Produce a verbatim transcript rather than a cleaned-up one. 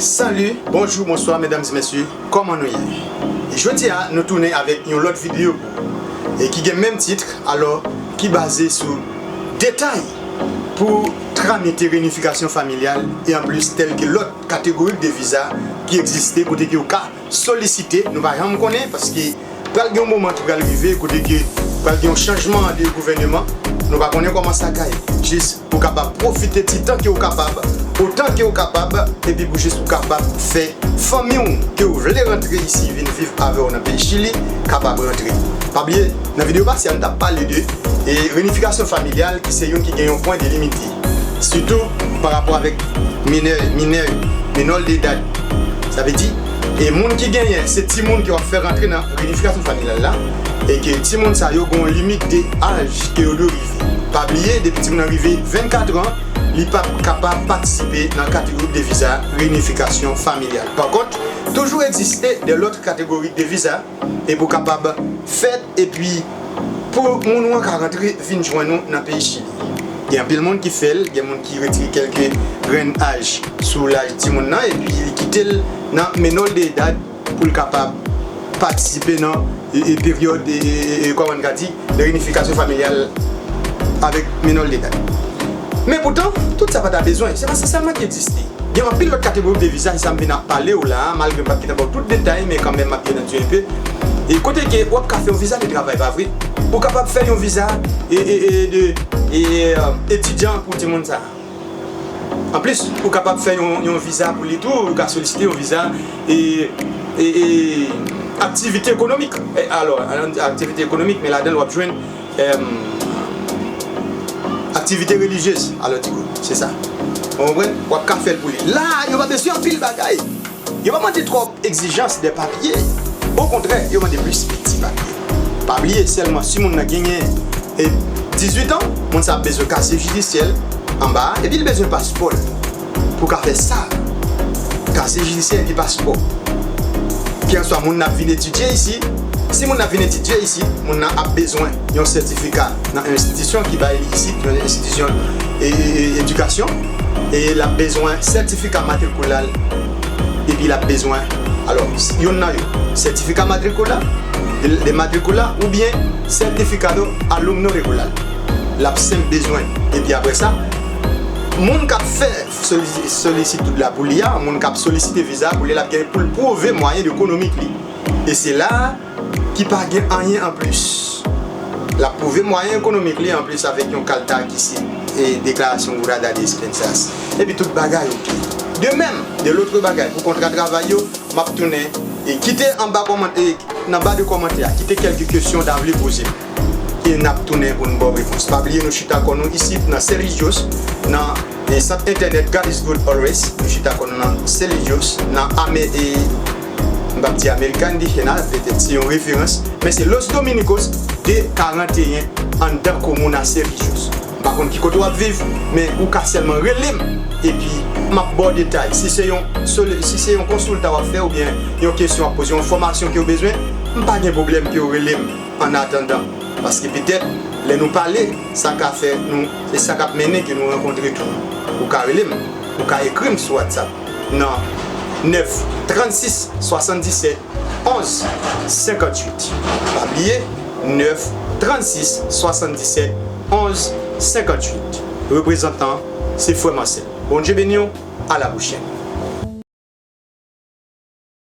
Salut, bonjou, bonswa, medam e mesye, kòman nou ye? Jodi a, nou tounen avèk yon lòt videyo pou ou, e ki gen menm tit, alò, ki baze sou detay pou tramite reyinifikasyon familyal, e anplis tèl ke lòt kategori de viza ki egziste, kote ke ou ka solisite, nou pa janm konnen, paske pral gen yon moman ki pral rive, kote ke pral gen yon chanjman de gouvèneman, nou pa konnen kòman sa ka ye. Jis pou kapab pwofite ti tan ke w kapab, otan ke w kapab, epi pou jis ou kapab fè fanmi w ke w vle rantre isi vin viv avè w nan peyi Chili, kapab rantre. Pa bliye, nan videyo pase a, nou t ap pale de, e, reyinifikasyon familyal, ki se youn ki gen yon pwen de limite. Sitou pa rapò avèk minè, minè, menor de edad. Sa vle di, e moun ki genyen, se timoun ke w ap fè rantre nan reyinifikasyon familyal la, e ke timoun sa yo gen yon limit de aj ke yo dwe rive. Pa bliye, depi timoun nan rive vennkat an, li p ap kapab patisipe nan kategori de viza reyinifikasyon familyal. Pa kont, toujou egziste de lòt kategori de viza, e pou kapab fèt, epi pou moun ou an ka rantre vin jwenn ou nan peyi Chili. Gen anpil moun ki fè l, gen moun ki retire kèlke grenn aj sou laj timoun nan, epi li kite l nan menor de edad pou l kapab patisipe nan, e, e, peryòd, e, e, e, kòman n ka di, de reyinifikasyon familyal avèk menor de edad. Men poutan, tout sa pa ta bezwen, se pa sa sèlman ki egziste. Gen anpil lòt kategori de viza, se sa m vin ap pale w la, malgre m p ap gentan ba w tout detay, men kanmenm m ap gentan di w enpe. E kote ke w ap ka fè yon viza de travay, pa vre? Ou kapab fè yon viza, e, e, e, de, e, e, etidyan pou timoun sa. Anplis, ou kapab fè yon, yon viza pou li tou, ou ka solisite yon viza, e, e, e, aktivite ekonomik. E, alò, aktivite ekonomik, men ladan l w ap jwenn, em, aktivite relijyez, alò, digo, se sa. Ou konprann? W ap ka fè l pou li. La, yo pa bezwen anpil bagay. Yo pa mande twòp egzijans de papye. Okontrè, yo mande plis piti papye. Pa bliye, sèlman si moun nan genyen, e, dizuit an, moun sa ap bezwen kaziye jidisyè l anba a, epi l bezwen paspò l pou ka fè sa. Kaziye jidisyè epi paspò. Kèlkeswa moun nan ap vin etidye isi, si moun nan ap vin etidye isi, moun nan ap bezwen yon sètifika nan yon enstitisyon ki bay li isit, yon enstitisyon, e, e, e, edikasyon, e l ap bezwen sètifika matrikilal, epi l ap bezwen, alò, youn nan yo, sètifika matrikila, de, de matrikila, oubyen sètifika de alumno regular. L ap senp bezwen. Epi apre sa, moun k ap fè soli-, solisitid la pou li a, moun k ap solisite viza pou li, l ap gen pou l pwouve mwayen ekonomik li. E se la a ki pa gen anyen anplis. L ap pwouve mwayen ekonomik li anplis avèk yon kalta ki se, e, deklarasyon Jurada de Expensas. Epi tout bagay oke. De menm, de lòt bagay, pou kontra travay yo, m ap tounen, e, kite anba kòman-, e, nan ba de kòmantè a, kite kèlke kesyon w ta vle poze m. E n ap tounen pou n ba w repons. Pa bliye nou chita kò nou isit nan Cerrillos, nan, e, sant entènèt God is Good Always. Nou chita kò nou nan Cerrillos, nan Ame-, e, m p ap di American Dictionary, petèt se yon referans, men se Los Dominicos de karanteyen anndan komuna Cerrillos. M pa konn ki kote w ap viv, men ou ka sèlman rele m, epi m ap ba w detay. Si se yon soli-, si se yon konsilta w ap fè oubyen yon kesyon w ap poze, yon fòmasyon ke w bezwen, m pa gen pwoblèm ke w rele m annatandan. Paske petèt, lè nou pale, sa ka fè nou, se sa k ap mennen ke nou rankontre tou. Ou ka rele m, ou ka ekri m sou WhatsApp nan nèf trannsis swasanndisèt onz senkantuit. Pa bliye, nèf trannsis swasanndisèt onz senkantuit. Reprezantan, se frè Marcel. Bondye beni w, a la pwochèn.